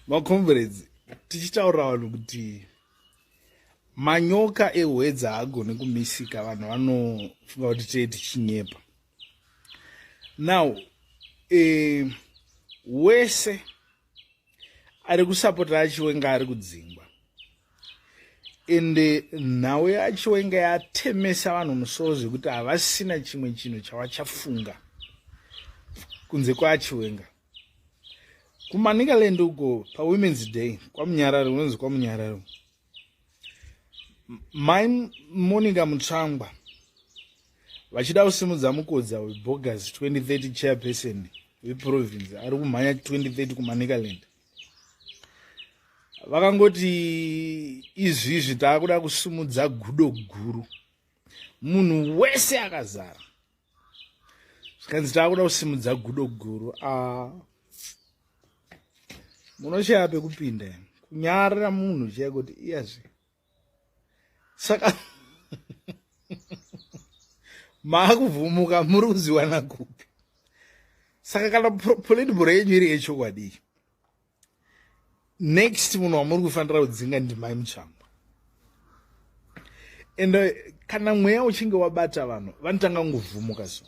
Macomrades, tichitaurira vanhu kuti manyoka ehwedza haagone kumisika, vanhu vanofunga kuti tee tichinyepa. Now wese ari kusapota aChiwenga ari kudzingwa, ende nhau yaChiwenga yatemesa vanhu musoro zvekuti havasina chimwe chinhu chavachafunga kunze kwaChiwenga. KuManicaland uko, paWomen's Day, kwaMunyarari, unonzi kwaMunyarari, Mai Monica Mutsvangwa vachida kusimudza Mukodza webogus 2030 chairperson weprovince ari kumhanya 2030 kuManicaland, vakangoti izvizvi taakuda kusimudza gudo guru. Munhu wese akazara, zvikanzi taakuda kusimudza gudo guru. A, munoshaya pekupinda, kunyarira munhu chiya kuti iyazve. Saka maakuvhumuka, muri kuziwana kupi? Saka kana politburo yenyu iri yechokwadi, next munhu wamuri kufanira kudzinga ndimai Mutsvangwa. And kana mweya uchinge wabata vanhu, vanotanga kungovhumuka. So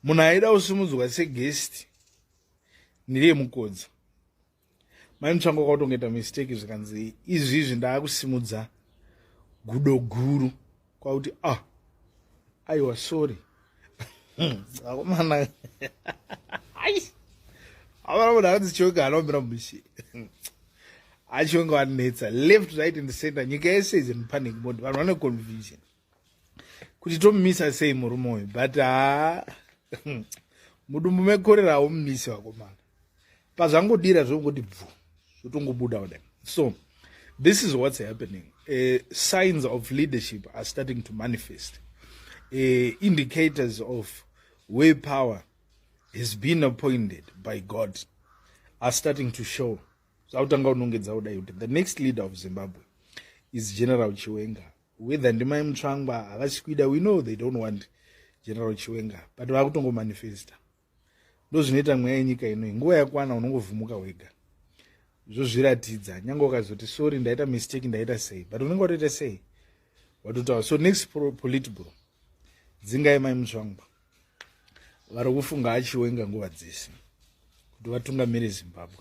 munhu aida kusimudzwa seguest ndiriye Mukodza, Mai Mutsvangwa kwakutongoita mistake, zvikanzi izvizvi ndaakusimudza gudo guru, kwakuti ah, aiwa, sorry akomana. Avana munhu akanzi Chiwenga anomira mushe. AChiwenga vanetsa left, right and center. Nyika yese is in panic mode, vanhu vane confusion kuti tomumisa sei murume uyu. But haa, mudumbu mekorera haumumisi, vakomana. Pazvangodira zvongoti bvu, zvotongobuda kudai. So this is what's happening. Signs of leadership are starting to manifest. Indicators of where power has been appointed by God are starting to show. Zvakutanga kunongedza kudai kuti the next leader of Zimbabwe is General Chiwenga. Whether ndimai Mutsvangwa havasi kuida, we know they don't want General Chiwenga, but vakutongomanifesta. Ndo zvinoita mweya yenyika inoi. Nguva yakwana, unongovhumuka wega, zvozviratidza. Nyange ukazoti sorry, ndaita mistake, ndaita sei, but unenge watoita sei, watotaura. So next politburo, dzingai Mai Mutsvangwa vari kufunga aChiwenga nguva dzese kuti vatungamire Zimbabwe.